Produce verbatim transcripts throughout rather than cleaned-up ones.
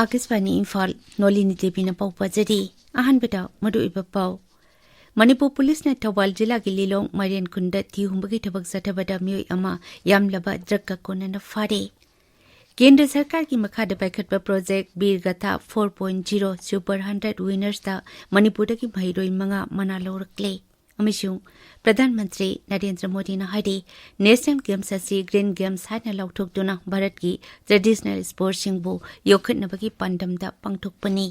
ꯑꯥꯀꯥꯁꯕꯥꯅꯤ ꯏꯝꯐꯥꯜ, ꯅꯣꯂꯤꯅꯤ ꯗꯦꯕꯤꯅ ꯄꯥꯎ ꯄꯥꯖꯔꯤ꯫ ꯑꯍꯥꯟꯕꯗ ꯃꯔꯨꯑꯣꯏꯕ ꯄꯥꯎ꯫ ꯃꯅꯤꯄꯨꯔ ꯄꯨꯂꯤꯁꯅ ꯊꯧꯕꯥꯜ ꯖꯤꯂꯥꯒꯤ ꯂꯤꯂꯣꯡ ꯃꯥꯏꯔꯦꯟ ꯈꯨꯟꯗ ꯊꯤ ꯍꯨꯝꯕꯒꯤ ꯊꯕꯛ ꯆꯠꯊꯕꯗ ꯃꯤꯑꯣꯏ ꯑꯃ ꯌꯥꯝꯂꯕ ꯗ꯭ꯔꯒꯀ ꯀꯣꯟꯅꯅ ꯐꯥꯔꯦ꯫ ꯀꯦꯟꯗ꯭ꯔ ꯁꯔꯀꯥꯔꯒꯤ ꯃꯈꯥꯗ ꯄꯥꯏꯈꯠꯄ ꯄ꯭ꯔꯣꯖꯦꯛ ꯕꯤꯔ ꯒꯥꯊꯥ four point zero Super Hundred Winnersꯇ ꯃꯅꯤꯄꯨꯔꯗꯒꯤ ꯃꯍꯩꯔꯣꯏ ꯃꯉꯥ ꯃꯅꯥ ꯂꯧꯔꯛꯂꯦ꯫ ꯑꯃꯁꯨꯡ ꯄ꯭ꯔꯙꯥꯟ ꯃꯟꯇ꯭ꯔꯤ ꯅꯔꯦꯟꯗ꯭ꯔ ꯃꯣꯗꯤꯅ ꯍꯥꯏꯔꯤ, Asian Games ꯑꯁꯤ Green Games ꯍꯥꯏꯅ ꯂꯥꯎꯊꯣꯛꯇꯨꯅ ꯚꯥꯔꯠꯀꯤ traditional sportsꯁꯤꯡꯕꯨ ꯌꯣꯛꯈꯠꯅꯕꯒꯤ ꯄꯥꯟꯗꯝꯗ ꯄꯥꯡꯊꯣꯛꯄꯅꯤ꯫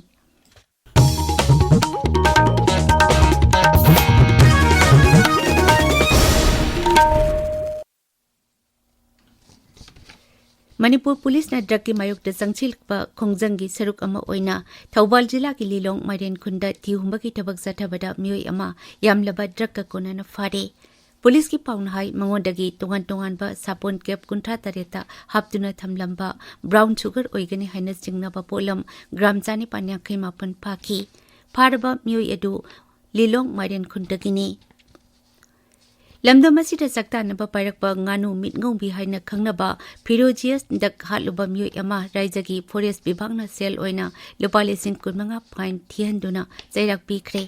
ꯃꯅꯤꯄꯨꯔ ꯄꯨꯂꯤꯁꯅ ꯗ꯭ꯔꯒꯀꯤ ꯃꯥꯌꯣꯛꯇ ꯆꯪꯁꯤꯜꯂꯛꯄ ꯈꯣꯡꯖꯪꯒꯤ ꯁꯔꯨꯛ ꯑꯃ ꯑꯣꯏꯅ ꯊꯧꯕꯥꯜ ꯖꯤꯂꯥꯒꯤ ꯂꯤꯂꯣꯡ ꯃꯥꯏꯔꯦꯟ ꯈꯨꯟꯗ ꯊꯤ ꯍꯨꯝꯕꯒꯤ ꯊꯕꯛ ꯆꯠꯊꯕꯗ ꯃꯤꯑꯣꯏ ꯑꯃ ꯌꯥꯝꯂꯕ ꯗ꯭ꯔꯒꯀ ꯀꯣꯟꯅꯅ ꯐꯥꯔꯦ꯫ ꯄꯨꯂꯤꯁꯀꯤ ꯄꯥꯎꯅ ꯍꯥꯏ, ꯃꯉꯣꯟꯗꯒꯤ ꯇꯣꯉꯥꯟ ꯇꯣꯉꯥꯟꯕ ꯁꯥꯄꯣꯟ ꯀꯦꯞ ꯀꯨꯟꯊ꯭ꯔꯥ ꯇꯔꯦꯠꯇ ꯍꯥꯞꯇꯨꯅ ꯊꯝꯂꯝꯕ brown sugar ꯑꯣꯏꯒꯅꯤ ꯍꯥꯏꯅ ꯆꯤꯡꯅꯕ ꯄꯣꯠꯂꯝ gram ꯆꯥꯅꯤꯄꯥꯟ ꯌꯥꯡꯈꯩ ꯃꯥꯄꯟ ꯐꯥꯈꯤ꯫ ꯐꯥꯔꯕ ꯃꯤꯑꯣꯏ ꯑꯗꯨ ꯂꯤꯂꯣꯡ ꯃꯥꯏꯔꯦꯟ ꯈꯨꯟꯗꯒꯤꯅꯤ꯫ ꯂꯝꯗꯝ ꯑꯁꯤꯗ ꯆꯥꯛꯇꯥꯅꯕ ꯄꯥꯏꯔꯛꯄ ꯉꯥꯅꯨ ꯃꯤꯠꯉꯧꯕꯤ ꯍꯥꯏꯅ ꯈꯪꯅꯕ ferocious duck ꯍꯥꯠꯂꯨꯕ ꯃꯤꯑꯣꯏ ꯑꯃ ꯔꯥꯏꯖꯒꯤ ꯐꯣꯔꯦꯁ ꯕꯤꯚꯥꯒꯅ ꯁꯦꯜ ꯑꯣꯏꯅ ꯂꯨꯄꯥ ꯂꯤꯁꯤꯡ ꯀꯨꯟꯃꯉꯥ fine ꯊꯤꯍꯟꯗꯨꯅ ꯆꯩꯔꯥꯛ ꯄꯤꯈ꯭ꯔꯦ꯫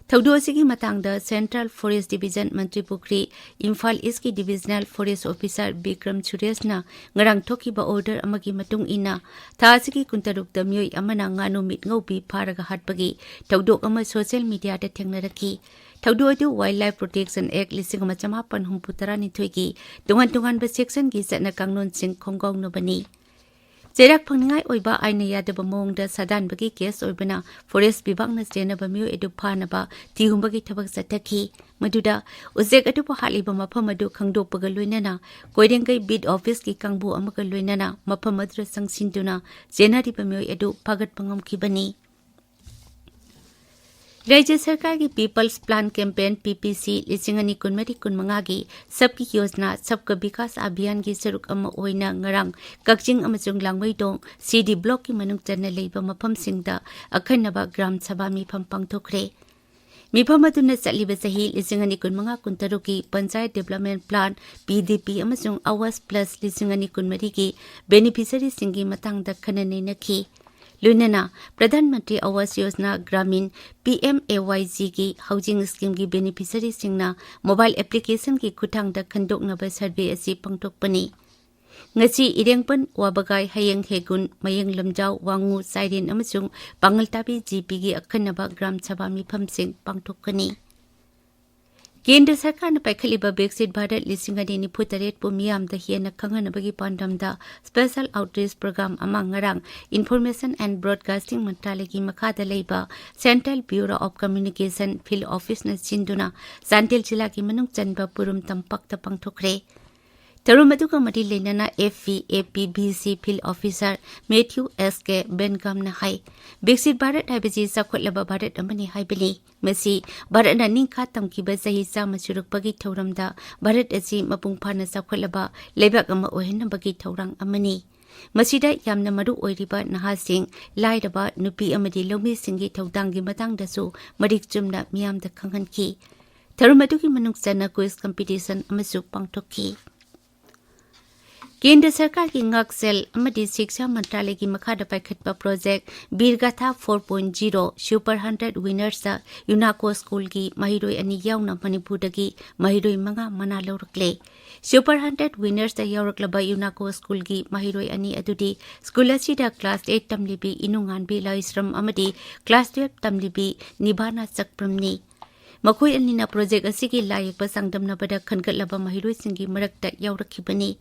ꯊꯧꯗꯣꯛ ꯑꯁꯤꯒꯤ ꯃꯇꯥꯡꯗ Central Forest Division Mantripukhri Imphal ꯏꯁꯀꯤ Divisional Forest Officer ꯕꯤꯀ꯭ꯔꯝ ꯁꯨꯔꯦꯁꯅ ꯉꯔꯥꯡ ꯊꯣꯛꯈꯤꯕ order ꯑꯃꯒꯤ ꯃꯇꯨꯡ ꯏꯟꯅ ꯊꯥ ꯑꯁꯤꯒꯤ ꯀꯨꯟꯇꯔꯨꯛꯇ ꯃꯤꯑꯣꯏ ꯑꯃꯅ ꯉꯥꯅꯨ ꯃꯤꯠꯉꯧꯕꯤ ꯐꯥꯔꯒ ꯍꯥꯠꯄꯒꯤ ꯊꯧꯗꯣꯛ ꯑꯃ social mediaꯗ ꯊꯦꯡꯅꯔꯛꯈꯤ꯫ ꯊꯧꯗꯣꯛ ꯑꯗꯨ Wildlife Protection Act ꯂꯤꯁꯤꯡ ꯑꯃ ꯆꯃꯥꯄꯟ ꯍꯨꯝꯐꯨ ꯇꯔꯥꯅꯤꯊꯣꯏꯒꯤ ꯇꯣꯉꯥꯟ ꯇꯣꯉꯥꯟꯕ sectionꯒꯤ ꯆꯠꯅ ꯀꯥꯡꯂꯣꯟꯁꯤꯡ ꯈꯣꯡꯒꯥꯎꯅꯕꯅꯤ꯫ ꯆꯩꯔꯥꯛ ꯐꯪꯅꯤꯡꯉꯥꯏ ꯑꯣꯏꯕ ꯑꯥꯏꯟꯅ ꯌꯥꯗꯕ ꯃꯑꯣꯡꯗ ꯁꯥꯗꯥꯟꯕꯒꯤ case ꯑꯣꯏꯕꯅ ꯐꯣꯔꯦꯁ ꯕꯤꯚꯥꯒꯅ ꯆꯦꯟꯅꯕ ꯃꯤꯑꯣꯏ ꯑꯗꯨ ꯐꯥꯅꯕ ꯊꯤ ꯍꯨꯝꯕꯒꯤ ꯊꯕꯛ ꯆꯠꯊꯈꯤ꯫ ꯃꯗꯨꯗ ꯎꯆꯦꯛ ꯑꯗꯨꯕꯨ ꯍꯥꯠꯂꯤꯕ ꯃꯐꯝ ꯑꯗꯨ ꯈꯪꯗꯣꯛꯄꯒ ꯂꯣꯏꯅꯅ ꯀꯣꯏꯔꯦꯡꯒꯩ beat officeꯀꯤ ꯀꯥꯡꯕꯨ ꯑꯃꯒ ꯂꯣꯏꯅꯅ ꯃꯐꯝ ꯑꯗꯨꯗ ꯆꯪꯁꯤꯟꯗꯨꯅ ꯆꯦꯟꯅꯔꯤꯕ ꯃꯤꯑꯣꯏ ꯑꯗꯨ ꯐꯥꯒꯠꯄ ꯉꯝꯈꯤꯕꯅꯤ꯫ ꯔꯥꯖ꯭ꯌ ꯁꯔꯀꯥꯔꯒꯤ People's Plan Campaign, P P C, ꯂꯤꯁꯤꯡ ꯑꯅꯤ ꯀꯨꯟꯃꯔꯤ ꯀꯨꯟꯃꯉꯥꯒꯤ ꯁꯕꯀꯤ ꯌꯣꯖꯅꯥ ꯁꯕꯀ ꯕꯤꯀꯥꯁ ꯑꯚꯤꯌꯥꯟꯒꯤ ꯁꯔꯨꯛ ꯑꯃ ꯑꯣꯏꯅ ꯉꯔꯥꯡ ꯀꯛꯆꯤꯡ ꯑꯃꯁꯨꯡ ꯂꯥꯡꯃꯩꯗꯣꯡ C D blockꯀꯤ ꯃꯅꯨꯡ ꯆꯟꯅ ꯂꯩꯕ ꯃꯐꯝꯁꯤꯡꯗ ꯑꯈꯟꯅꯕ ꯒ꯭ꯔꯥꯝ ꯁꯚꯥ ꯃꯤꯐꯝ ꯄꯥꯡꯊꯣꯛꯈ꯭ꯔꯦ꯫ ꯃꯤꯐꯝ ꯑꯗꯨꯅ ꯆꯠꯂꯤꯕ ꯆꯍꯤ ꯂꯤꯁꯤꯡ ꯑꯅꯤ ꯀꯨꯟꯃꯉꯥ ꯀꯨꯟꯇꯔꯨꯛꯀꯤ Panchayat Development Plan, P D P, ꯑꯃꯁꯨꯡ Awas Plus ꯂꯤꯁꯤꯡ ꯑꯅꯤ ꯀꯨꯟꯃꯔꯤꯒꯤ beneficiaryꯁꯤꯡꯒꯤ ꯃꯇꯥꯡꯗ ꯈꯟꯅ ꯅꯩꯅꯈꯤ꯫ ꯂꯣꯏꯅꯅ Pradhan Mantri Awas Yojana Gramin, P M A Y ꯖꯤꯒꯤ ꯍꯥꯎꯖꯤꯡ ꯁ꯭ꯀꯤꯝꯒꯤ ꯕꯦꯅꯤꯐꯤꯁꯔꯤꯁꯤꯡꯅ ꯃꯣꯕꯥꯏꯜ ꯑꯦꯄ꯭ꯂꯤꯀꯦꯁꯟꯒꯤ ꯈꯨꯠꯊꯥꯡꯗ ꯈꯟꯗꯣꯛꯅꯕ ꯁꯔꯚꯦ ꯑꯁꯤ ꯄꯥꯡꯊꯣꯛꯄꯅꯤ꯫ ꯉꯁꯤ ꯏꯔꯦꯡꯕꯟ, ꯋꯥꯕꯒꯥꯏ, ꯍꯌꯦꯡ ꯍꯦꯒꯨꯟ, ꯃꯌꯦꯡ ꯂꯝꯖꯥꯎ, ꯋꯥꯉꯨ, ꯆꯥꯏꯔꯦꯟ ꯑꯃꯁꯨꯡ ꯄꯥꯉꯜꯇꯥꯕꯤ ꯖꯤ ꯄꯤꯒꯤ ꯑꯈꯟꯅꯕ ꯒ꯭ꯔꯥꯝ ꯁꯚꯥ ꯃꯤꯐꯝꯁꯤꯡ ꯄꯥꯡꯊꯣꯛꯀꯅꯤ꯫ ꯀꯦꯟꯗ꯭ꯔ ꯁꯔꯀꯥꯔꯅ ꯄꯥꯏꯈꯠꯂꯤꯕ ꯕꯤꯛꯁꯤꯠ ꯚꯥꯔꯠ ꯂꯤꯁꯤꯡ ꯑꯅꯤ ꯅꯤꯐꯨ ꯇꯔꯦꯠꯄꯨ ꯃꯤꯌꯥꯝꯗ ꯍꯦꯟꯅ ꯈꯪꯍꯟꯅꯕꯒꯤ ꯄꯥꯟꯗꯝꯗ special outreach program ꯑꯃ ꯉꯔꯥꯡ Information and Broadcasting ꯃꯟꯇ꯭ꯔꯥꯂꯌꯒꯤ ꯃꯈꯥꯗ ꯂꯩꯕ Central Bureau of Communication Field Officeꯅ ꯁꯤꯟꯗꯨꯅ ꯆꯥꯟꯗꯦꯜ ꯖꯤꯂꯥꯒꯤ ꯃꯅꯨꯡ ꯆꯟꯕ ꯄꯨꯔꯨꯝ ꯇꯝꯄꯥꯛꯇ ꯄꯥꯡꯊꯣꯛꯈ꯭ꯔꯦ꯫ ꯊꯧꯔꯝ ꯑꯗꯨꯒ ꯃꯔꯤ ꯂꯩꯅꯅ F V A P B C Field Officer Matthew S K ꯕꯦꯟꯒꯥꯝꯅ ꯍꯥꯏ, ꯕꯤꯛꯁꯤꯠ ꯚꯥꯔꯠ ꯍꯥꯏꯕꯁꯤ ꯆꯥꯎꯈꯠꯂꯕ ꯚꯥꯔꯠ ꯑꯃꯅꯤ ꯍꯥꯏꯕꯅꯤ꯫ ꯃꯁꯤ ꯚꯥꯔꯠꯅ ꯅꯤꯡꯈꯥ ꯇꯝꯈꯤꯕ ꯆꯍꯤ ꯆꯥꯝꯃ ꯁꯨꯔꯛꯄꯒꯤ ꯊꯧꯔꯝꯗ ꯚꯥꯔꯠ ꯑꯁꯤ ꯃꯄꯨꯡ ꯐꯥꯅ ꯆꯥꯎꯈꯠꯂꯕ ꯂꯩꯕꯥꯛ ꯑꯃ ꯑꯣꯏꯍꯟꯅꯕꯒꯤ ꯊꯧꯔꯥꯡ ꯑꯃꯅꯤ꯫ ꯃꯁꯤꯗ ꯌꯥꯝꯅ ꯃꯔꯨ ꯑꯣꯏꯔꯤꯕ ꯅꯍꯥꯁꯤꯡ, ꯂꯥꯏꯔꯕ, ꯅꯨꯄꯤ ꯑꯃꯗꯤ ꯂꯧꯃꯤꯁꯤꯡꯒꯤ ꯊꯧꯗꯥꯡꯒꯤ ꯃꯇꯥꯡꯗꯁꯨ ꯃꯔꯤꯛ ꯆꯨꯝꯅ ꯃꯤꯌꯥꯝꯗ ꯈꯪꯍꯟꯈꯤ꯫ ꯊꯧꯔꯝ ꯑꯗꯨꯒꯤ ꯃꯅꯨꯡ ꯆꯟꯅ quiz competition ꯑꯃꯁꯨ ꯄꯥꯡꯊꯣꯛꯈꯤ꯫ ꯀꯦꯟꯗ꯭ꯔ ꯁꯔꯀꯥꯔꯒꯤ ꯉꯥꯛꯁꯦꯜ ꯑꯃꯗꯤ ꯁꯤꯛꯁꯥ ꯃꯟꯇ꯭ꯔꯥꯂꯌꯒꯤ ꯃꯈꯥꯗ ꯄꯥꯏꯈꯠꯄ project ꯕꯤꯔꯒꯥꯊꯥ four point zero Super Hundred Winnersꯇ ꯌꯨꯅꯥꯀꯣ ꯁ꯭ꯀꯨꯜꯒꯤ ꯃꯍꯩꯔꯣꯏ ꯑꯅꯤ ꯌꯥꯎꯅ ꯃꯅꯤꯄꯨꯔꯗꯒꯤ ꯃꯍꯩꯔꯣꯏ ꯃꯉꯥ ꯃꯅꯥ ꯂꯧꯔꯛꯂꯦ꯫ Super Hundred Winnersꯇ ꯌꯥꯎꯔꯛꯂꯕ ꯌꯨꯅꯥꯀꯣ ꯁ꯭ꯀꯨꯜꯒꯤ ꯃꯍꯩꯔꯣꯏ ꯑꯅꯤ ꯑꯗꯨꯗꯤ ꯁ꯭ꯀꯨꯜ ꯑꯁꯤꯗ class eight ꯇꯝꯂꯤꯕꯤ ꯏꯅꯨꯉꯥꯟꯕꯤ ꯂꯥꯏꯁ꯭ꯔꯝ ꯑꯃꯗꯤ class twelve ꯇꯝꯂꯤꯕꯤ ꯅꯤꯕꯥꯅꯥ ꯆꯛꯄ꯭ꯔꯝꯅꯤ꯫ ꯃꯈꯣꯏ ꯑꯅꯤꯅ project ꯑꯁꯤꯒꯤ ꯂꯥꯏ ꯌꯦꯛꯄ ꯆꯥꯡꯗꯝꯅꯕꯗ ꯈꯟꯒꯠꯂꯕ ꯃꯍꯩꯔꯣꯏꯁꯤꯡꯒꯤ ꯃꯔꯛꯇ ꯌꯥꯎꯔꯛꯈꯤꯕꯅꯤ꯫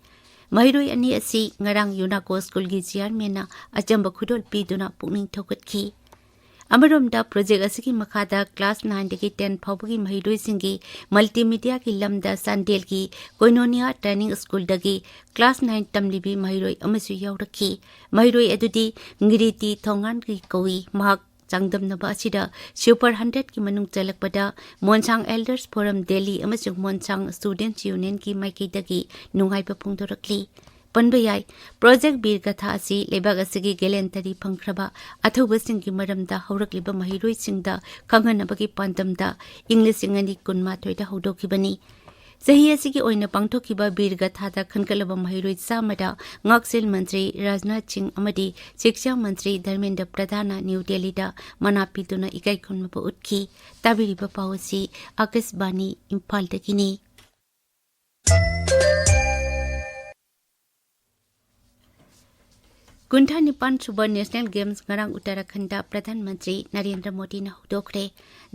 ꯃꯍꯩꯔꯣꯏ ꯑꯅꯤ ꯑꯁꯤ ꯉꯔꯥꯡ ꯌꯨꯅꯥꯀꯣ ꯁ꯭ꯀꯨꯜꯒꯤ chairmanꯅ ꯑꯆꯝꯕ ꯈꯨꯗꯣꯜ ꯄꯤꯗꯨꯅ ꯄꯨꯛꯅꯤꯡ ꯊꯧꯒꯠꯈꯤ꯫ ꯑꯃꯔꯣꯝꯗ, project ꯑꯁꯤꯒꯤ ꯃꯈꯥꯗ class nineꯗꯒꯤ ten ꯐꯥꯎꯕꯒꯤ ꯃꯍꯩꯔꯣꯏꯁꯤꯡꯒꯤ multimediaꯒꯤ ꯂꯝꯗ ꯆꯥꯟꯗꯦꯜꯒꯤ ꯀꯣꯏꯅꯣꯅꯤꯌꯥ training schoolꯗꯒꯤ class nine ꯇꯝꯂꯤꯕꯤ ꯃꯍꯩꯔꯣꯏ ꯑꯃꯁꯨ ꯌꯥꯎꯔꯛꯈꯤ꯫ ꯃꯍꯩꯔꯣꯏ ꯑꯗꯨꯗꯤ ꯉꯤꯔꯤꯇꯤ ꯊꯣꯡꯉꯥꯟꯒꯤ ꯀꯧꯏ꯫ ꯃꯍꯥꯛ ꯆꯥꯡꯗꯝꯅꯕ ꯑꯁꯤꯗ Super Hundredꯀꯤ ꯃꯅꯨꯡ ꯆꯜꯂꯛꯄꯗ ꯃꯣꯟꯁꯥꯡ Elders Forum Delhi ꯑꯃꯁꯨꯡ ꯃꯣꯟꯁꯥꯡ Students Unionꯒꯤ ꯃꯥꯏꯀꯩꯗꯒꯤ ꯅꯨꯡꯉꯥꯏꯕ ꯐꯣꯡꯗꯣꯔꯛꯂꯤ꯫ ꯄꯟꯕ ꯌꯥꯏ, project ꯕꯤꯔꯒꯥꯊꯥ ꯑꯁꯤ ꯂꯩꯕꯥꯛ ꯑꯁꯤꯒꯤ gallantry ꯐꯪꯈ꯭ꯔꯕ ꯑꯊꯧꯕꯁꯤꯡꯒꯤ ꯃꯔꯝꯗ ꯍꯧꯔꯛꯂꯤꯕ ꯃꯍꯩꯔꯣꯏꯁꯤꯡꯗ ꯈꯪꯍꯟꯅꯕꯒꯤ ꯄꯥꯟꯗꯝꯗ ꯏꯪ ꯂꯤꯁꯤꯡ ꯑꯅꯤ ꯀꯨꯟꯃꯥꯊꯣꯏꯗ ꯍꯧꯗꯣꯛꯈꯤꯕꯅꯤ꯫ ꯆꯍꯤ ꯑꯁꯤꯒꯤ ꯑꯣꯏꯅ ꯄꯥꯡꯊꯣꯛꯈꯤꯕ ꯕꯤꯔ ꯒꯥꯊꯥꯗ ꯈꯟꯒꯠꯂꯕ ꯃꯍꯩꯔꯣꯏ ꯆꯥꯝꯃꯗ ꯉꯥꯛꯁꯦꯜ ꯃꯟꯇ꯭ꯔꯤ ꯔꯥꯖꯅꯥꯊ ꯁꯤꯡ ꯑꯃꯗꯤ ꯁꯤꯛꯁꯥ ꯃꯟꯇ꯭ꯔꯤ ꯙꯔꯃꯦꯟꯗ꯭ꯔ ꯄ꯭ꯔꯙꯥꯟꯅ ꯅ꯭ꯌꯨ ꯗꯦꯜꯂꯤꯗ ꯃꯅꯥ ꯄꯤꯗꯨꯅ ꯏꯀꯥꯏ ꯈꯨꯝꯅꯕ ꯎꯠꯈꯤ꯫ ꯇꯥꯕꯤꯔꯤꯕ ꯄꯥꯎ ꯑꯁꯤ ꯑꯥꯀꯥꯁꯕꯥꯅꯤ ꯏꯝꯐꯥꯜꯗꯒꯤꯅꯤ꯫ ꯀꯨꯟꯊ꯭ꯔꯥ ꯅꯤꯄꯥꯟ ꯁꯨꯕ ꯅꯦꯁꯅꯦꯜ ꯒꯦꯝꯁ ꯉꯔꯥꯡ ꯎꯠꯇꯔꯥꯈꯟꯗ ꯄ꯭ꯔꯙꯥꯟ ꯃꯟꯇ꯭ꯔꯤ ꯅꯔꯦꯟꯗ꯭ꯔ ꯃꯣꯗꯤꯅ ꯍꯧꯗꯣꯛꯈ꯭ꯔꯦ꯫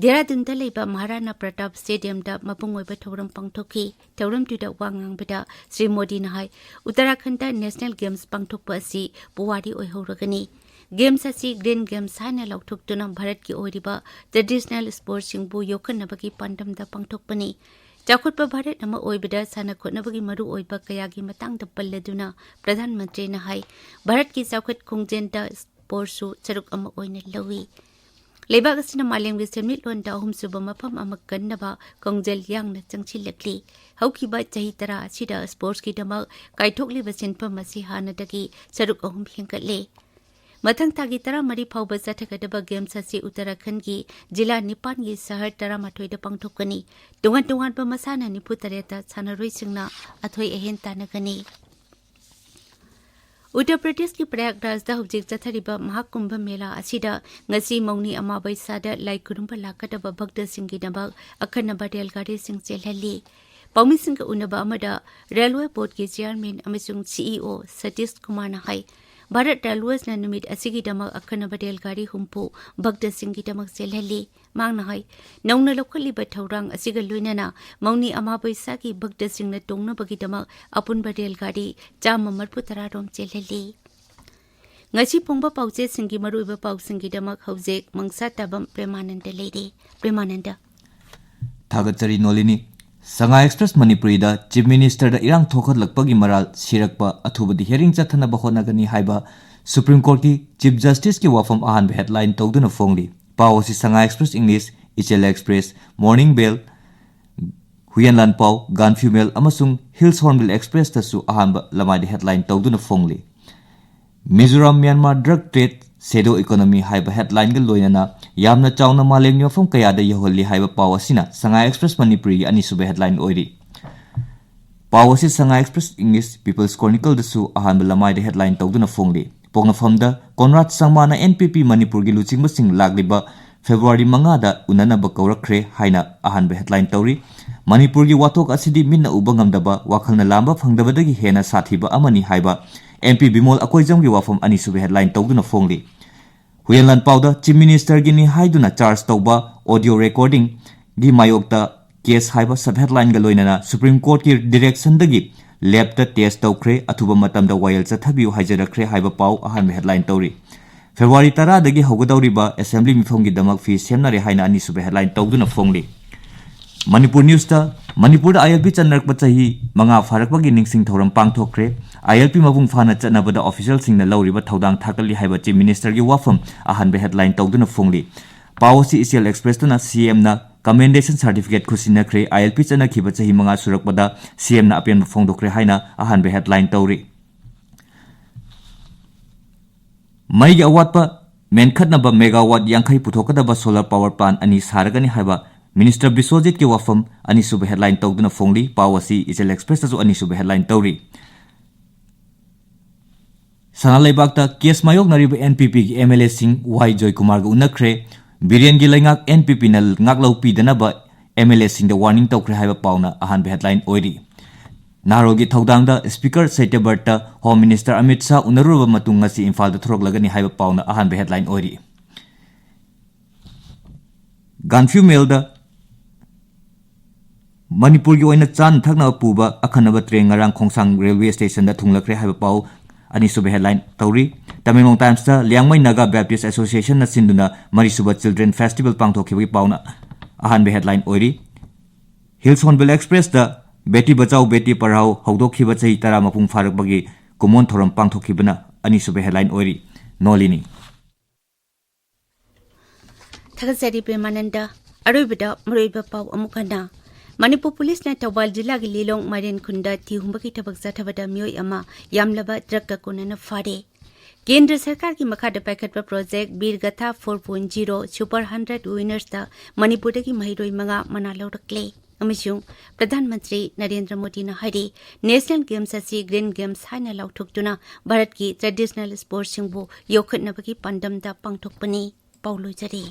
ꯗꯦꯍꯔꯥꯗꯨꯟꯗ ꯂꯩꯕ ꯃꯍꯥꯔꯥꯅꯥ ꯄ꯭ꯔꯇꯥꯞ ꯁ꯭ꯇꯦꯗꯤꯌꯝꯗ ꯃꯄꯨꯡ ꯑꯣꯏꯕ ꯊꯧꯔꯝ ꯄꯥꯡꯊꯣꯛꯈꯤ꯫ ꯊꯧꯔꯝꯗꯨꯗ ꯋꯥ ꯉꯥꯡꯕꯗ ꯁ꯭ꯔꯤ ꯃꯣꯗꯤꯅ ꯍꯥꯏ, ꯎꯠꯇꯔꯥꯈꯟꯗ ꯅꯦꯁꯅꯦꯜ ꯒꯦꯝꯁ ꯄꯥꯡꯊꯣꯛꯄ ꯑꯁꯤ ꯄꯨꯋꯥꯔꯤ ꯑꯣꯏꯍꯧꯔꯒꯅꯤ꯫ ꯒꯦꯝꯁ ꯑꯁꯤ ꯒ꯭ꯔꯤꯟ ꯒꯦꯝꯁ ꯍꯥꯏꯅ ꯂꯥꯎꯊꯣꯛꯇꯨꯅ ꯚꯥꯔꯠꯀꯤ ꯑꯣꯏꯔꯤꯕ ꯇ꯭ꯔꯦꯗꯤꯁꯅꯦꯜ ꯁ꯭ꯄꯣꯔꯠꯁꯤꯡꯕꯨ ꯌꯣꯛꯈꯠꯅꯕꯒꯤ ꯄꯥꯟꯗꯝꯗ ꯄꯥꯡꯊꯣꯛꯄꯅꯤ꯫ ꯆꯥꯎꯈꯠꯄ ꯚꯥꯔꯠ ꯑꯃ ꯑꯣꯏꯕꯗ ꯁꯥꯟꯅ ꯈꯣꯠꯅꯕꯒꯤ ꯃꯔꯨꯑꯣꯏꯕ ꯀꯌꯥꯒꯤ ꯃꯇꯥꯡꯗ ꯄꯜꯂꯗꯨꯅ ꯄ꯭ꯔꯙꯥꯟ ꯃꯟꯇ꯭ꯔꯤꯅ ꯍꯥꯏ, ꯚꯥꯔꯠꯀꯤ ꯆꯥꯎꯈꯠ ꯈꯣꯡꯖꯦꯜꯗ ꯁ꯭ꯄꯣꯔꯠꯁꯨ ꯁꯔꯨꯛ ꯑꯃ ꯑꯣꯏꯅ ꯂꯧꯏ꯫ ꯂꯩꯕꯥꯛ ꯑꯁꯤꯅ ꯃꯥꯂꯦꯝꯒꯤ ꯁꯦꯟꯃꯤꯠꯂꯣꯟꯗ ꯑꯍꯨꯝꯁꯨꯕ ꯃꯐꯝ ꯑꯃ ꯀꯟꯅꯕ ꯈꯣꯡꯖꯦꯜ ꯌꯥꯡꯅ ꯆꯪꯁꯤꯜꯂꯛꯂꯤ꯫ ꯍꯧꯈꯤꯕ ꯆꯍꯤ ꯇꯔꯥ ꯑꯁꯤꯗ ꯁ꯭ꯄꯣꯔꯠꯁꯀꯤꯗꯃꯛ ꯀꯥꯏꯊꯣꯛꯂꯤꯕ ꯁꯦꯟꯐꯝ ꯑꯁꯤ ꯍꯥꯟꯅꯗꯒꯤ ꯁꯔꯨꯛ ꯑꯍꯨꯝ ꯍꯦꯟꯒꯠꯂꯦ꯫ ꯃꯊꯪ ꯊꯥꯒꯤ ꯇꯔꯥꯃꯔꯤ ꯐꯥꯎꯕ ꯆꯠꯊꯒꯗꯕ ꯒꯦꯝꯁ ꯑꯁꯤ ꯎꯠꯇꯔꯥꯈꯟꯒꯤ ꯖꯤꯂꯥ ꯅꯤꯄꯥꯟꯒꯤ ꯁꯍꯔ ꯇꯔꯥꯃꯥꯊꯣꯏꯗ ꯄꯥꯡꯊꯣꯛꯀꯅꯤ꯫ ꯇꯣꯉꯥꯟ ꯇꯣꯉꯥꯟꯕ ꯃꯁꯥꯟꯅ ꯅꯤꯐꯨ ꯇꯔꯦꯠꯇ ꯁꯥꯟꯅꯔꯣꯏꯁꯤꯡꯅ ꯑꯊꯣꯏ ꯑꯍꯦꯟ ꯇꯥꯟꯅꯒꯅꯤ꯫ ꯎꯠꯇꯔ ꯄ꯭ꯔꯗꯦꯁꯀꯤ ꯄ꯭ꯔꯌꯥꯒꯔꯥꯖꯇ ꯍꯧꯖꯤꯛ ꯆꯠꯊꯔꯤꯕ ꯃꯍꯥꯀꯨꯝꯚ ꯃꯦꯂꯥ ꯑꯁꯤꯗ ꯉꯁꯤ ꯃꯧꯅꯤ ꯑꯃꯥꯕꯩꯁꯥꯗ ꯂꯥꯏ ꯈꯨꯔꯨꯝꯕ ꯂꯥꯛꯀꯗꯕ ꯚꯛꯇꯁꯤꯡꯒꯤꯗꯃꯛ ꯑꯈꯟꯅꯕ ꯔꯦꯜ ꯒꯥꯔꯤꯁꯤꯡ ꯆꯦꯜꯍꯜꯂꯤ꯫ ꯄꯥꯎꯃꯤꯁꯤꯡꯒ ꯎꯅꯕ ꯑꯃꯗ ꯔꯦꯜꯋꯦ ꯕꯣꯔꯗꯀꯤ ꯆꯤꯌꯥꯔꯃꯦꯟ ꯑꯃꯁꯨꯡ ꯁꯤꯏꯑꯣ ꯁꯇꯤꯁ ꯀꯨꯃꯥꯔꯅ ꯍꯥꯏ, ꯚꯥꯔꯠ ꯔꯦꯜꯋꯦꯁꯅ ꯅꯨꯃꯤꯠ ꯑꯁꯤꯒꯤꯗꯃꯛ ꯑꯈꯟꯅꯕ ꯔꯦꯜ ꯒꯥꯔꯤ ꯍꯨꯝꯐꯨ ꯚꯛꯇꯁꯤꯡꯒꯤꯗꯃꯛ ꯆꯦꯜꯍꯜꯂꯤ꯫ ꯃꯍꯥꯛꯅ ꯍꯥꯏ, ꯅꯧꯅ ꯂꯧꯈꯠꯂꯤꯕ ꯊꯧꯔꯥꯡ ꯑꯁꯤꯒ ꯂꯣꯏꯅꯅ ꯃꯧꯅꯤ ꯑꯃꯥꯕꯩꯁꯥꯒꯤ ꯚꯛꯇꯁꯤꯡꯅ ꯇꯣꯡꯅꯕꯒꯤꯗꯃꯛ ꯑꯄꯨꯟꯕ ꯔꯦꯜ ꯒꯥꯔꯤ ꯆꯥꯝꯃ ꯃꯔꯤꯐꯨ ꯇꯔꯥ ꯔꯣꯝ ꯆꯦꯜꯍꯜꯂꯤ꯫ ꯉꯁꯤ ꯐꯣꯡꯕ ꯄꯥꯎꯆꯦꯁꯤꯡꯒꯤ ꯃꯔꯨꯑꯣꯏꯕ ꯄꯥꯎꯁꯤꯡꯒꯤꯗꯃꯛ ꯍꯧꯖꯤꯛ ꯃꯪꯁꯥ ꯇꯥꯕꯝ ꯄ꯭ꯔꯦꯃꯥꯅꯟꯗ ꯂꯩꯔꯦ꯫ ꯄ꯭ꯔꯦꯃꯥꯅꯟꯗ꯫ ꯊꯥꯒꯠꯆꯔꯤ ꯅꯣꯂꯤꯅꯤ꯫ ꯁꯉꯥꯏ ꯑꯦꯛꯁꯄ꯭ꯔꯦꯁ ꯃꯅꯤꯄꯨꯔꯤꯗ ꯆꯤꯐ ꯃꯤꯅꯤꯁꯇꯔꯗ ꯏꯔꯥꯡ ꯊꯣꯛꯍꯜꯂꯛꯄꯒꯤ ꯃꯔꯥꯜ ꯁꯤꯔꯛꯄ ꯑꯊꯨꯕꯗ ꯍꯤꯌꯔꯤꯡ ꯆꯠꯊꯅꯕ ꯍꯣꯠꯅꯒꯅꯤ ꯍꯥꯏꯕ ꯁꯨꯄ꯭ꯔꯤꯝ ꯀꯣꯔꯠꯀꯤ ꯆꯤꯐ ꯖꯁꯇꯤꯁꯀꯤ ꯋꯥꯐꯝ ꯑꯍꯥꯟꯕ ꯍꯦꯗꯂꯥꯏꯟ ꯇꯧꯗꯨꯅ ꯐꯣꯡꯂꯤ꯫ ꯄꯥꯎ ꯑꯁꯤ Sangai express English, Ichel express, morning bell, Huyen Lanpao, Gangfu mail ꯑꯃꯁꯨꯡ ꯍꯤꯜꯁ ꯍꯣꯔꯟꯕꯤꯜ ꯑꯦꯛꯁꯄ꯭ꯔꯦꯁꯇꯁꯨ ꯑꯍꯥꯟꯕ ꯂꯃꯥꯏꯗ ꯍꯦꯗꯂꯥꯏꯟ ꯇꯧꯗꯨꯅ ꯐꯣꯡꯂꯤ꯫ Mizoram Myanmar drug trade shadow economy ꯍꯥꯏꯕ ꯍꯦꯗꯂꯥꯏꯟꯒ ꯂꯣꯏꯅꯅ ꯌꯥꯝꯅ ꯆꯥꯎꯅ ꯃꯥꯂꯦꯝꯒꯤ ꯃꯐꯝ ꯀꯌꯥꯗ ꯌꯧꯍꯜꯂꯤ ꯍꯥꯏꯕ ꯄꯥꯎ ꯑꯁꯤꯅ ꯁꯉꯥꯏ ꯑꯦꯛꯁꯄ꯭ꯔꯦꯁ ꯃꯅꯤꯄꯨꯔꯤꯒꯤ ꯑꯅꯤꯁꯨꯕ ꯍꯦꯗꯂꯥꯏꯟ ꯑꯣꯏꯔꯤ꯫ ꯄꯥꯎ ꯑꯁꯤ ꯁꯉꯥꯏ ꯑꯦꯛꯁꯄ꯭ꯔꯦꯁ ꯏꯪꯂꯤꯁ ꯄꯤꯄꯜꯁ ꯀ꯭ꯔꯣꯅꯤꯀꯜꯗꯁꯨ ꯑꯍꯥꯟꯕ ꯂꯃꯥꯏꯗ ꯍꯦꯗꯂꯥꯏꯟ ꯇꯧꯗꯨꯅ ꯐꯣꯡꯂꯤ꯫ ꯄꯣꯛꯅꯐꯝꯗ ꯀꯣꯟꯔꯥꯗ ꯁꯪꯃꯥꯅ ꯑꯦꯟ ꯄꯤ ꯄꯤ ꯃꯅꯤꯄꯨꯔꯒꯤ ꯂꯨꯆꯤꯡꯕꯁꯤꯡ ꯂꯥꯛꯂꯤꯕ ꯐꯦꯕ꯭ꯔꯨꯋꯥꯔꯤ ꯃꯉꯥꯗ ꯎꯅꯅꯕ ꯀꯧꯔꯛꯈ꯭ꯔꯦ ꯍꯥꯏꯅ ꯑꯍꯥꯟꯕ ꯍꯦꯗꯂꯥꯏꯟ ꯇꯧꯔꯤ꯫ ꯃꯅꯤꯄꯨꯔꯒꯤ ꯋꯥꯊꯣꯛ ꯑꯁꯤꯗꯤ ꯃꯤꯠꯅ ꯎꯕ ꯉꯝꯗꯕ, ꯋꯥꯈꯜꯅ ꯂꯥꯝꯕ ꯐꯪꯗꯕꯗꯒꯤ ꯍꯦꯟꯅ ꯁꯥꯊꯤꯕ ꯑꯃꯅꯤ ꯍꯥꯏꯕ ꯑꯦꯝ ꯄꯤ ꯕꯤꯃꯣꯜ ꯑꯀꯣꯏꯖꯝꯒꯤ ꯋꯥꯐꯝ ꯑꯅꯤꯁꯨꯕ ꯍꯦꯗꯂꯥꯏꯟ ꯇꯧꯗꯨꯅ ꯐꯣꯡꯂꯤ꯫ ꯍꯨꯏꯌꯦꯟ ꯂꯥꯟꯄꯥꯎꯗ ꯆꯤꯐ ꯃꯤꯅꯤꯁꯇꯔꯒꯤꯅꯤ ꯍꯥꯏꯗꯨꯅ ꯆꯥꯔꯖ ꯇꯧꯕ ꯑꯣꯗꯤꯑꯣ ꯔꯦꯀꯣꯔꯗꯤꯡꯒꯤ ꯃꯥꯌꯣꯛꯇ ꯀꯦꯁ ꯍꯥꯏꯕ ꯁꯕ ꯍꯦꯗꯂꯥꯏꯟꯒ ꯂꯣꯏꯅꯅ ꯁꯨꯄ꯭ꯔꯤꯝ ꯀꯣꯔꯠꯀꯤ ꯗꯤꯔꯦꯛꯁꯟꯗꯒꯤ ꯂꯦꯕꯇ ꯇꯦꯁ ꯇꯧꯈ꯭ꯔꯦ, ꯑꯊꯨꯕ ꯃꯇꯝꯗ ꯋꯥꯌꯦꯜ ꯆꯠꯊꯕꯤꯌꯨ ꯍꯥꯏꯖꯔꯛꯈ꯭ꯔꯦ ꯍꯥꯏꯕ ꯄꯥꯎ ꯑꯍꯥꯟꯕ ꯍꯦꯗꯂꯥꯏꯟ ꯇꯧꯔꯤ꯫ ꯐꯦꯕ꯭ꯔꯨꯋꯥꯔꯤ ꯇꯔꯥꯗꯒꯤ ꯍꯧꯒꯗꯧꯔꯤꯕ ꯑꯦꯁꯦꯝꯕ꯭ꯂꯤ ꯃꯤꯐꯝꯒꯤꯗꯃꯛ ꯐꯤ ꯁꯦꯝꯅꯔꯦ ꯍꯥꯏꯅ ꯑꯅꯤꯁꯨꯕ ꯍꯦꯗꯂꯥꯏꯟ ꯇꯧꯗꯨꯅ ꯐꯣꯡꯂꯤ꯫ ꯃꯅꯤꯄꯨꯔ ꯅ꯭ꯌꯨꯁꯇ, ꯃꯅꯤꯄꯨꯔꯗ ꯑꯥꯏ ꯑꯦꯜ ꯄꯤ ꯆꯠꯅꯔꯛꯄ ꯆꯍꯤ ꯃꯉꯥ ꯐꯥꯔꯛꯄꯒꯤ ꯅꯤꯡꯁꯤꯡ ꯊꯧꯔꯝ ꯄꯥꯡꯊꯣꯛꯈ꯭ꯔꯦ꯫ ꯑꯥꯏ ꯑꯦꯜ ꯄꯤ ꯃꯄꯨꯡ ꯐꯥꯅ ꯆꯠꯅꯕꯗ ꯑꯣꯐꯤꯁꯤꯌꯦꯜꯁꯤꯡꯅ ꯂꯧꯔꯤꯕ ꯊꯧꯗꯥꯡ ꯊꯥꯒꯠꯂꯤ ꯍꯥꯏꯕ ꯆꯤꯐ ꯃꯤꯅꯤꯁꯇꯔꯒꯤ ꯋꯥꯐꯝ ꯑꯍꯥꯟꯕ ꯍꯦꯗꯂꯥꯏꯟ ꯇꯧꯗꯨꯅ ꯐꯣꯡꯂꯤ꯫ ꯄꯥꯎ ꯑꯁꯤ ꯏꯆꯦꯜ ꯑꯦꯛꯁꯄ꯭ꯔꯦꯁꯇꯅ ꯁꯤ ꯑꯦꯝꯅ ꯀꯃꯦꯟꯗꯦꯁꯟ ꯁꯥꯔꯇꯤꯐꯤꯀꯦꯠ ꯈꯨꯠꯁꯤꯟꯅꯈ꯭ꯔꯦ꯫ ꯑꯥꯏ ꯑꯦꯜ ꯄꯤ ꯆꯠꯅꯈꯤꯕ ꯆꯍꯤ ꯃꯉꯥ ꯁꯨꯔꯛꯄꯗ ꯁꯤ ꯑꯦꯝꯅ ꯑꯄꯦꯟꯕ ꯐꯣꯡꯗꯣꯛꯈ꯭ꯔꯦ ꯍꯥꯏꯅ ꯑꯍꯥꯟꯕ ꯍꯦꯗꯂꯥꯏꯟ ꯇꯧꯔꯤ꯫ ꯃꯩꯒꯤ ꯑꯋꯥꯠꯄ ꯃꯦꯟꯈꯠꯅꯕ ꯃꯦꯒꯥꯋꯥꯠ ꯌꯥꯡꯈꯩ ꯄꯨꯊꯣꯛꯀꯗꯕ ꯁꯣꯂꯔ ꯄꯥꯋꯔ ꯄ꯭ꯂꯥꯟ ꯑꯅꯤ ꯁꯥꯔꯒꯅꯤ ꯍꯥꯏꯕ ꯃꯤꯅꯤꯁꯇꯔ ꯕꯤꯁ꯭ꯋꯖꯤꯠꯀꯤ ꯋꯥꯐꯝ ꯑꯅꯤꯁꯨꯕ ꯍꯦꯗꯂꯥꯏꯟ ꯇꯧꯗꯨꯅ ꯐꯣꯡꯂꯤ꯫ ꯄꯥꯎ ꯑꯁꯤ ꯏꯆꯦꯜ ꯑꯦꯛꯁꯄ꯭ꯔꯦꯁꯇꯁꯨ ꯑꯅꯤꯁꯨꯕ ꯍꯦꯗꯂꯥꯏꯟ ꯇꯧꯔꯤ꯫ ꯁꯅꯥ ꯂꯩꯕꯥꯛꯇ ꯀꯦꯁ ꯃꯥꯌꯣꯛꯅꯔꯤꯕ ꯑꯦꯟ ꯄꯤ ꯄꯤꯒꯤ ꯑꯦꯝ ꯑꯦꯜ ꯑꯦꯁꯤꯡ ꯋꯥꯏ ꯖꯣꯏꯀꯨꯃꯥꯔꯒ ꯎꯅꯈ꯭ꯔꯦ꯫ ꯕꯤꯔꯦꯟꯒꯤ ꯂꯩꯉꯥꯛ ꯑꯦꯟ ꯄꯤ ꯄꯤꯅ ꯉꯥꯛꯂꯧ ꯄꯤꯗꯅꯕ ꯑꯦꯝ ꯑꯦꯜ ꯑꯦꯁꯤꯡꯗ ꯋꯥꯔꯅꯤꯡ ꯇꯧꯈ꯭ꯔꯦ ꯍꯥꯏꯕ ꯄꯥꯎꯅ ꯑꯍꯥꯟꯕ ꯍꯦꯗꯂꯥꯏꯟ ꯑꯣꯏꯔꯤ꯫ ꯅꯍꯥꯔꯣꯜꯒꯤ ꯊꯧꯗꯥꯡꯗ speaker Satyabrata home minister Amit Shah ꯎꯅꯔꯨꯔꯕ ꯃꯇꯨꯡ ꯉꯁꯤ ꯏꯝꯐꯥꯜꯗ ꯊꯣꯔꯛꯂꯒꯅꯤ ꯍꯥꯏꯕ ꯄꯥꯎꯅ ꯑꯍꯥꯟꯕ ꯍꯦꯗꯂꯥꯏꯟ ꯑꯣꯏꯔꯤ꯫ ꯒꯥꯟꯐ꯭ꯌꯨ ꯃꯦꯜꯗ ꯃꯅꯤꯄꯨꯔꯒꯤ ꯑꯣꯏꯅ ꯆꯥꯅ ꯊꯛꯅꯕ ꯄꯨꯕ ꯑꯈꯟꯅꯕ ꯇ꯭ꯔꯦꯟ ꯉꯔꯥꯡ ꯈꯣꯡꯁꯥꯡ ꯔꯦꯜꯋꯦ ꯁ꯭ꯇꯦꯁꯟꯗ ꯊꯨꯡꯂꯈ꯭ꯔꯦ ꯍꯥꯏꯕ ꯄꯥꯎ ꯑꯅꯤꯁꯨꯕ ꯍꯦꯗꯂꯥꯏꯟ ꯇꯧꯔꯤ꯫ ꯇꯃꯦꯡꯂꯣꯡ ꯇꯥꯏꯝꯁꯇ ꯂꯤꯌꯥꯡꯃꯩ ꯅꯥꯒꯥ ꯕꯦꯞꯇꯤꯁ ꯑꯦꯁꯣꯁꯤꯌꯦꯁꯟꯅ ꯁꯤꯟꯗꯨꯅ ꯃꯔꯤꯁꯨꯕ ꯆꯤꯜꯗ꯭ꯔꯦꯟ ꯐꯦꯁꯇꯤꯚꯦꯜ ꯄꯥꯡꯊꯣꯛꯈꯤꯕꯒꯤ ꯄꯥꯎꯅ ꯑꯍꯥꯟꯕ ꯍꯦꯗꯂꯥꯏꯟ ꯑꯣꯏꯔꯤ꯫ ꯍꯤꯜꯁ ꯍꯣꯔꯟꯕꯤꯜ ꯑꯦꯛꯁꯄ꯭ꯔꯦꯁꯇ ꯕꯦꯇꯤ ꯕꯆꯥꯎ ꯕꯦꯇꯤ ꯄꯔꯍꯥꯎ ꯍꯧꯗꯣꯛꯈꯤꯕ ꯆꯍꯤ ꯇꯔꯥ ꯃꯄꯨꯡ ꯐꯥꯔꯛꯄꯒꯤ ꯀꯨꯝꯑꯣꯟ ꯊꯧꯔꯝ ꯄꯥꯡꯊꯣꯛꯈꯤꯕꯅ ꯑꯅꯤꯁꯨꯕ ꯍꯦꯗꯂꯥꯏꯟ ꯑꯣꯏꯔꯤ꯫ ꯅꯣꯂꯤꯅꯤ꯫ ꯊꯥꯒꯠꯆꯔꯤ ꯄ꯭ꯔꯦꯃꯥꯅꯟꯗ꯫ ꯑꯔꯣꯏꯕꯗ ꯃꯔꯨꯑꯣꯏꯕ ꯄꯥꯎ ꯑꯃꯨꯛ ꯍꯟꯅ꯫ ꯃꯅꯤꯄꯨꯔ ꯄꯨꯂꯤꯁꯅ ꯊꯧꯕꯥꯜ ꯖꯤꯂꯥꯒꯤ ꯂꯤꯂꯣꯡ ꯃꯥꯏꯔꯦꯟ ꯈꯨꯟꯗ ꯊꯤ ꯍꯨꯝꯕꯒꯤ ꯊꯕꯛ ꯆꯠꯊꯕꯗ ꯃꯤꯑꯣꯏ ꯑꯃ ꯌꯥꯝꯂꯕ ꯇ꯭ꯔꯛꯀ ꯀꯣꯟꯅꯅ ꯐꯥꯔꯦ꯫ ꯀꯦꯟꯗ꯭ꯔ ꯁꯔꯀꯥꯔꯒꯤ ꯃꯈꯥꯗ ꯄꯥꯏꯈꯠꯄ ꯄ꯭ꯔꯣꯖꯦꯛ ꯕꯤꯔ ꯒꯊꯥ four point zero Super hundred winnersꯇ ꯃꯅꯤꯄꯨꯔꯗꯒꯤ ꯃꯍꯩꯔꯣꯏ ꯃꯉꯥ ꯃꯅꯥ ꯂꯧꯔꯛꯂꯦ꯫ ꯑꯃꯁꯨꯡ ꯄ꯭ꯔꯙꯥꯟ ꯃꯟꯇ꯭ꯔꯤ ꯅꯔꯦꯟꯗ꯭ꯔ ꯃꯣꯗꯤꯅ ꯍꯥꯏꯔꯤ, National Games ꯑꯁꯤ Green Games ꯍꯥꯏꯅ ꯂꯥꯎꯊꯣꯛꯇꯨꯅ ꯚꯥꯔꯠꯀꯤ traditional sportsꯁꯤꯡꯕꯨ ꯌꯣꯛꯈꯠꯅꯕꯒꯤ ꯄꯥꯟꯗꯝꯗ ꯄꯥꯡꯊꯣꯛꯄꯅꯤ꯫ ꯄꯥꯎ ꯂꯣꯏꯖꯔꯦ꯫